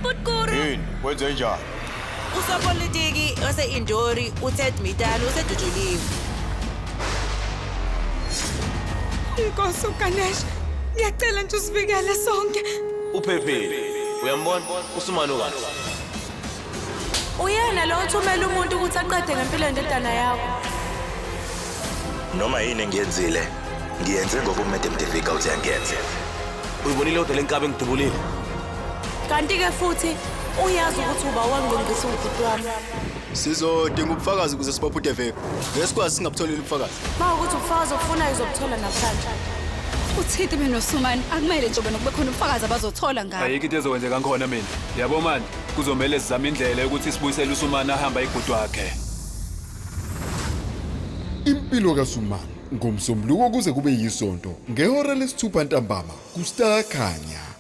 Butguru. Yini? Kwenze njani? Usopolitiki wase-Indori uTed Mitani usedutshuliwe. Nkosi uGanesh, ngiyacela nje usivikele sonke. Uphephile. Uyambona? Usumane ukahle. Uyena lo othumela umuntu ukuthi aqede ngempilo yendodana yakho. Noma yini engiyenzile, ngiyenze ngoba uMadam Devika uthi angiyenze. Uyibonile kodwa le nkabi engidubulile? Kanti-ke futhi uyazi ukuthi uba wangqongqisa ubhuti wami. Sizodinga ubufakazi ukuze sibophe uDeveka. Ngeke sikwazi singabutholile ubufakazi. Uma ukuthi ubufakazi obufunayo uzobuthola namhlanje. Uthiti mina noSumani akumele nje bona kube khona ubufakazi abazothola ngabo. Ayikho into ezokwenzeka ngikhona mina. Yabo manje kuzomele sizame indlela yokuthi sibuyisele uSumani ahamba ibhuti wakhe. Impilo kaSumani ngomsombuluko kuze kube yisonto ngehora lesithupha ntambama kuStar Khanya.